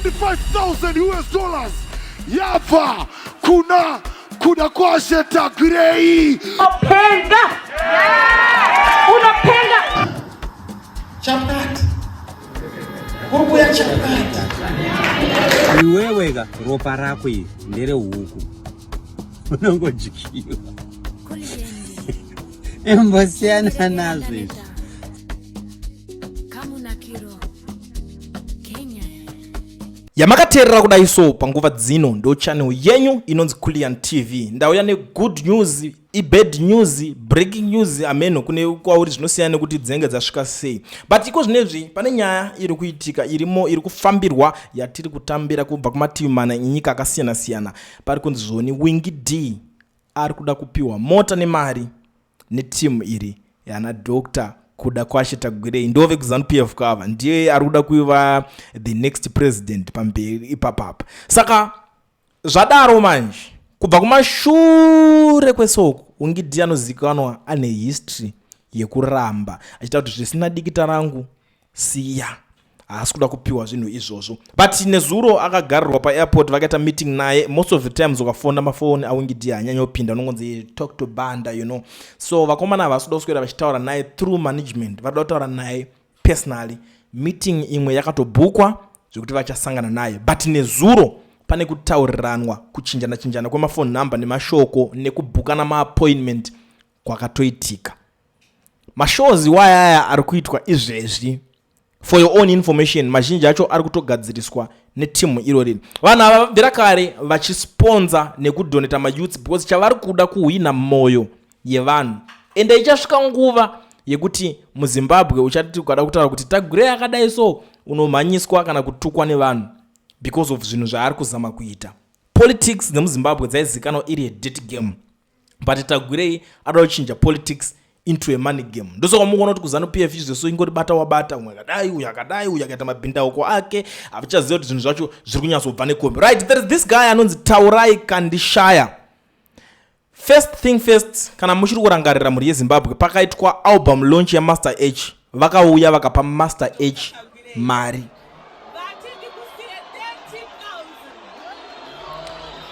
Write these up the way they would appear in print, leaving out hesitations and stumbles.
25,000 US dollars yabva kuna Kudakwashe Tagwirei. Unopenga! Unopenga! Chapati. Kuri kuya chapati. Iwewe ka ropa rako iri nderehuku unongodyiwa imbosiyana nazvo izvi. Yamakateerera kudai so panguva dzino ndo channel yenyu inonzi Kulian TV. Ndauya negood news, ibad news, breaking news ameno kune kwauri zvinosiyana nekuti dzinenge dzasvika sei. But iko zvinezvi pane nyaya iri kuitika irimo iri kufambirwa yatiri kutambira kubva kumativi mana enyika akasiyana siyana. Pari kunzi zvoni Winky D ari kuda kupiwa mota nemari neteam iri yana Doctor Kudakwashe Tagwirei ndo vekuZanu PF kava ndiye ari kuda kuva the next president pamberi ipapapa. Saka zvadaro manje kubva kumashure kwesoko Winky D anozikanwa ane history yekuramba achiita kuti zvisina dikita rangu siya haasi kuda kupiwa zvinhu izvozvo but nezuro akagarirwa paairport vakaita meeting naye. Most of the times ukafona mafoni aWinky D haanyanyopinda, unongonzi talk to Banda. So vakomana havasi kuda kuswera vachitaura naye through management, varikuda kutaura naye personally. Meeting imwe yakatobhukwa zvekuti vachasangana naye, but nezuro pane kutauriranwa, kuchinjana chinjana kwemafone number nemashoko nekubhukana maappointment kwakatoitika. Mashows wayaya ari kuitwa izvezvi, for your own information, mazhinji acho ari kutogadziriswa netimu irori. Vanhu ava vabvira kare vachisponsa nekudonata mayouths because chavari kuda kuhwina mwoyo yevanhu. Ende ichasvika nguva yekuti muZimbabwe uchati ukada kutaura kuti Tagwirei akadai so, unomhanyiswa kana kutukwa nevanhu because of zvinhu zvaari kuzama kuita. Politics dzemuZimbabwe dzaizikanwa iri a dirty game, but Tagwirei ada kuchinja politics into a money game. Ndosaka mukuona kuti kuZanu PF izveso ingori bata wabata, umwe akadai, uyu akadai, uyu akaita mabhindauko ake, havachaziva kuti zvinhu zvacho zviri kunyatsobva nekombi. Right, there is this guy anonzi Taurai Kandishaya. First thing first, kana muchiri kurangarira, mhuri yeZimbabwe, pakaitwa album launch yaMaster H, vakauya vakapa Master H mari.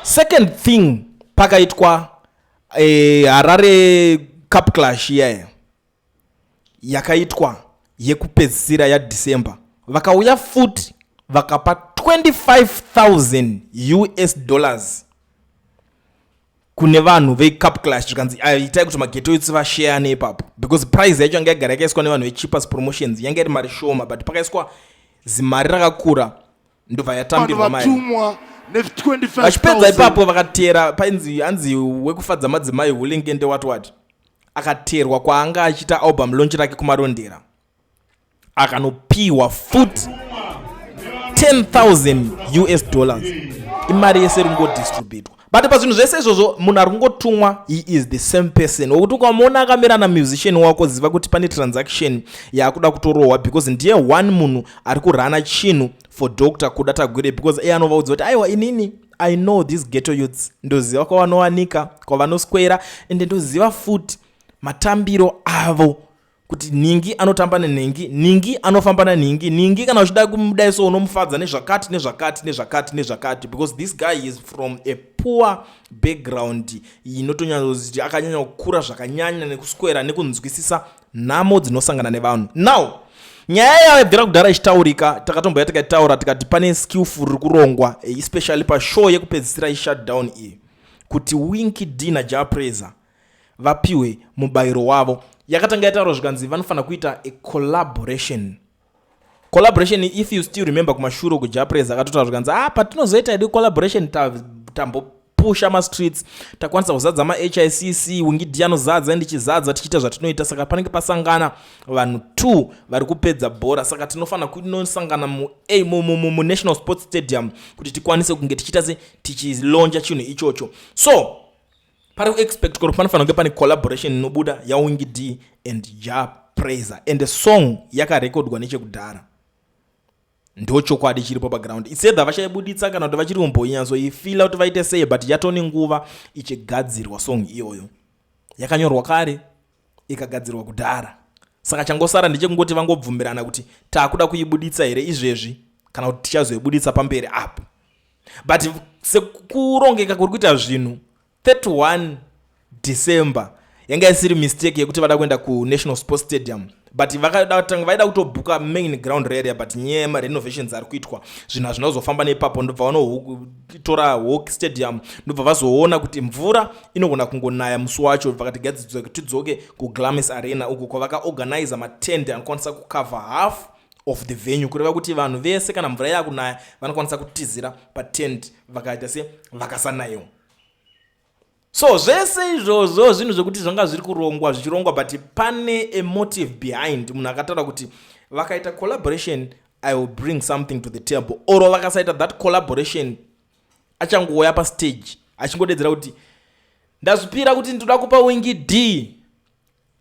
Second thing, pakaitwa Harare Cup Clash iyaya yakaitwa yekupedzisira yaDecember, vakauya futi vakapa 25,000 US dollars kune vanhu veCup Clash, zvikanzi itai kuti maghetto youths vasheyane ipapo, because price yacho yanga yagara yakaiswa nevanhu veChipas Promotions yanga iri mari shoma, but pakaiswa zimari rakakura ndobva yatambirwa mari. Vatumwa ne25 Vachipedza ipapo vakatera painzi hanzi wekufadza madzimai Hulengende what what, akaterwa kwaanga achiita album launch rake kuMarondera, akanopiwa futi 10,000 US dollars. Imari yese iri kungodistributwa, but pazvinhu zvese izvozvo munhu ari kungotumwa, he is the same person wekuti ukamuona akamira namusician wako, ziva kuti pane transaction yaakuda kutorohwa, because ndiye one munhu ari kurana chinhu for Dr Kuda Tagwirei, because iye anovaudza kuti aiwa, inini I know these ghetto youths, ndoziva kwavanowanika, kwavanoswera, ende ndoziva futi matambiro avo, kuti nhingi anotamba nenhingi, nhingi anofamba nanhingi, nhingi kana uchida kumudai so unomufadza nezvakati nezvakati nezvakati nezvakati, because this guy is from a poor background inotonyatsozi akanyanya kukura zvakanyanya nekuswera nekunzwisisa nhamo dzinosangana nevanhu. Now nyaya yabvira kudhara ichitaurika, takatomboya tikaitaura tikati pane skillful riri kurongwa, especially pashow yekupedzisira ishutdown iyi, kuti Winky D naJah Prayzah vapiwe mubayiro wavo. Yakatanga yataurwa zvikanzi vanofanira kuita a collaboration. Collaboration, if you still remember, kumashure kuJah Prayzah akatotaura zvikanzi, ah, patinozoita hedu collaboration tambopusha mastreets, takwanisa kuzadza maHICC, Winky D anozadza, ndichizadza, tichiita zvatinoita, saka panenge pasangana vanhu 2 vari kupedza bhora, saka tinofanira kunosangana muNational Sports Stadium kuti tikwanise kunge tichiita se tichilauncha chinhu ichocho. So pari kuexpect kuti panofanira kunge pane collaboration inobuda yaWinky D and Jah Prayzah, and the song yakarekodwa nechekudhara. Ndo chokwadi chiripo paground. It's either vachaibuditsa kana kuti vachiri kumbonyatsoifila kuti vaite sei, but yatone nguva ichigadzirwa song iyoyo. Yakanyorwa kare, ikagadzirwa kudhara, saka changosara ndechekungoti vangobvumirana kuti taakuda kuibuditsa here izvezvi. Kana kuti tichazoibuditsa pamberi apo, but sekurongeka kuri kuita zvinhu, 31 December yanga isiri mistake yekuti vada kuenda kuNational Sports Stadium, but vaida kutobhuka main ground area, but nyaya yemarenovations ari kuitwa, zvinhu hazvina kuzofamba neipapo. Ndobva vanotora Hawk Stadium, ndobva vazoona kuti mvura inogona kungonaya musi wacho, vakati gadzidzwa tidzoke kuGlamis Arena, uko kwavakaorganiza matende anokwanisa kucover half of the venue, kureva kuti vanhu vese kana mvura yakunaya vanokwanisa kutizira patent, vakaita se vakasanayiwa. So zvese izvozvo zvinhu zvekuti zvanga zviri kurongwa, zvichirongwa, but pane a motive behind. Munhu akataura kuti vakaita collaboration, I will bring something to the table, or vakasaita that collaboration, achangouya pastage achingodedzera kuti ndazvipira kuti ndoda kupa Winky D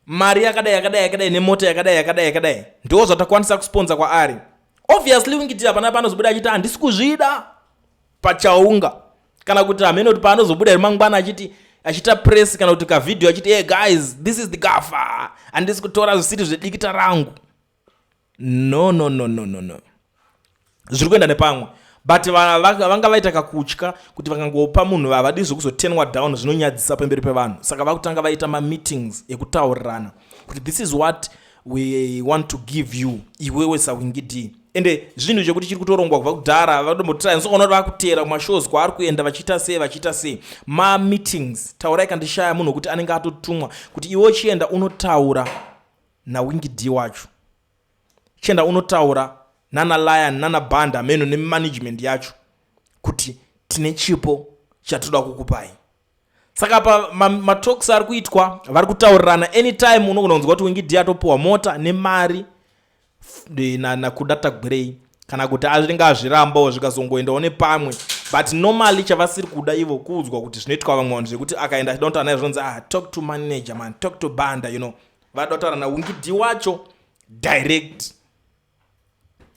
mari yakadai, yakadai, yakadai, nemota yakadai, yakadai, yakadai, ndo zvatakwanisa kusponsa kwaari. Obviously Winky D hapana paanozobuda achiti handisi kuzvida pachaunga, kana kuti hamene kuti paanozobuda here mangwana achiti achiita press kana kuti kavhidhiyo achiti, "Hey guys, this is the gafa, handisi kutora zvisiri zvedikita rangu." No, no, no, no, no, no, zviri kuenda nepamwe, but vanga vaita kakutya kuti vakangopa munhu, havadi zvekuzotenwa down, zvinonyadzisa pamberi pevanhu. Saka vakutanga vaita mameetings ekutaurirana kuti this is what we want to give you, iwewe saWinky D. Ende zvinhu zvekuti chiri kutorongwa kubva kudhara, vatombotraya nsokaona kuti vakuteera kumashows kwaari kuenda, vachiita sei, vachiita sei, mameetings. Taurai kandishaya munhu wekuti anenge atotumwa kuti iwe uchienda unotaura naWinky D wacho, chienda unotaura nana Lion, nana Banda, meno nemanagement yacho kuti tine chipo chatoda kukupai. Saka pa matalks ari kuitwa, vari kutaurirana. Anytime unogona kunzwa kuti Winky D atopiwa mota nemari naKuda Tagwirei, kana kuti anenge azvirambawo, zvikazongoendawo nepamwe. But normally chavasiri kuda ivo kuudzwa kuti zvinoitwa vamwe vanhu, zvekuti akaenda achida kutaura naye zvinonzi, "Ah, talk to manager man, talk to Banda." Vada kutaura naWinky D wacho direct.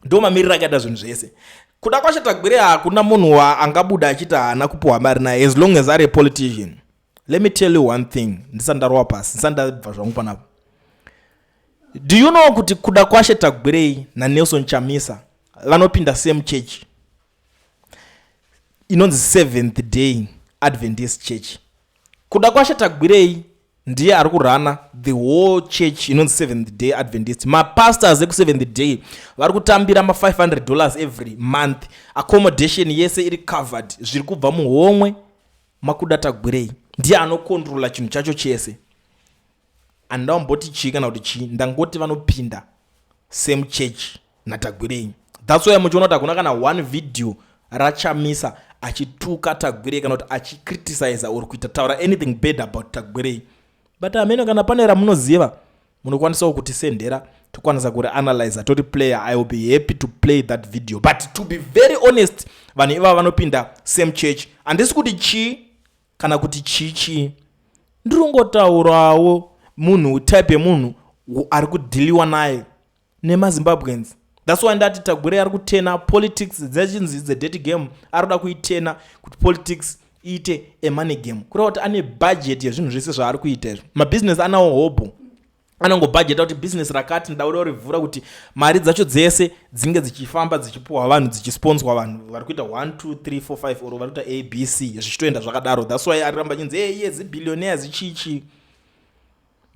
Ndo mamiriro akaita zvinhu zvese. Kudakwashe Tagwirei hakuna munhu angabuda achiti haana kupiwa mari naye, as long as ari a politician. Let me tell you one thing ndisati ndarova pasi, ndisati ndabva zvangu panapa. Do you know kuti Kudakwashe Tagwirei naNelson Chamisa vanopinda same church inonzi Seventh Day Adventist Church? Kudakwashe Tagwirei ndiye ari kurana the whole church inonzi Seventh Day Adventist. Mapastors ekuSeventh Day vari kutambira ma$500 every month, accommodation yese iri covered, zviri kubva muhomwe maKuda Tagwirei. Ndiye anokontrola chinhu chacho chese. Handamboti chii kana kuti chii, ndangoti vanopinda same church naTagwirei. That's why muchiona kuti hakuna kana one video raChamisa achituka Tagwirei kana kuti achicriticiza or kuita taura anything bad about Tagwirei. But hamene kana pane ramunoziva, munokwanisawo kutisendera, tokwanisa kurianalyza, tori player. I will be happy to play that video. But to be very honest, vanhu ivava vanopinda same church. Handisi kuti chii kana kuti chii chii, ndirongotaurawo munhu, type yemunhu ari kudhiliwa naye nemaZimbabweans. That's why ndati Tagwirei ari kutena politics dzachinzi dzedirty game, ari kuda kuitena kuti politics iite amoney game, kureva kuti ane budget yezvinhu zvese zvaari kuita izvo. Mabhizinesi anawo hobho, anongobhajeta kuti bhizinesi rakati ndauda kurivhura kuti mari dzacho dzese dzinge dzichifamba, dzichipuhwa vanhu, dzichisponswa vanhu vari kuita 1 2 3 4 5 or vari kuita ABC, zvichitoenda zvakadaro. That's why ari ramba achinzi, "Hey, ye zibillionaire zichichi."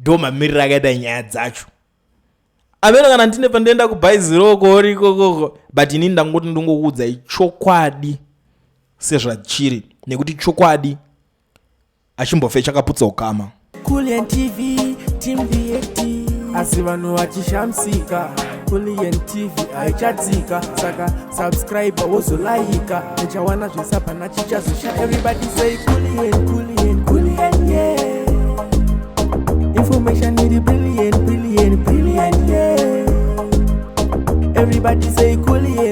Ndo mamiriro akaita nyaya dzacho. Amene kana ndine pandienda kubhaiziroko orikokoko, but inini ndangoti ndongokuudzai chokwadi sezvachiri, nekuti chokwadi achimbofe chakaputsa ukama. Kulian TV, Team VAT. Asi vanhu vachishamisika, Kulian TV haichatsika. Saka subscribe, wozolaika, uchawana zvese, hapana chichazosha. Everybody say Kulian, Kulian, Kulian, yeah. Information iri brilliant, brilliant, brilliant, yeah. Everybody say Kulian.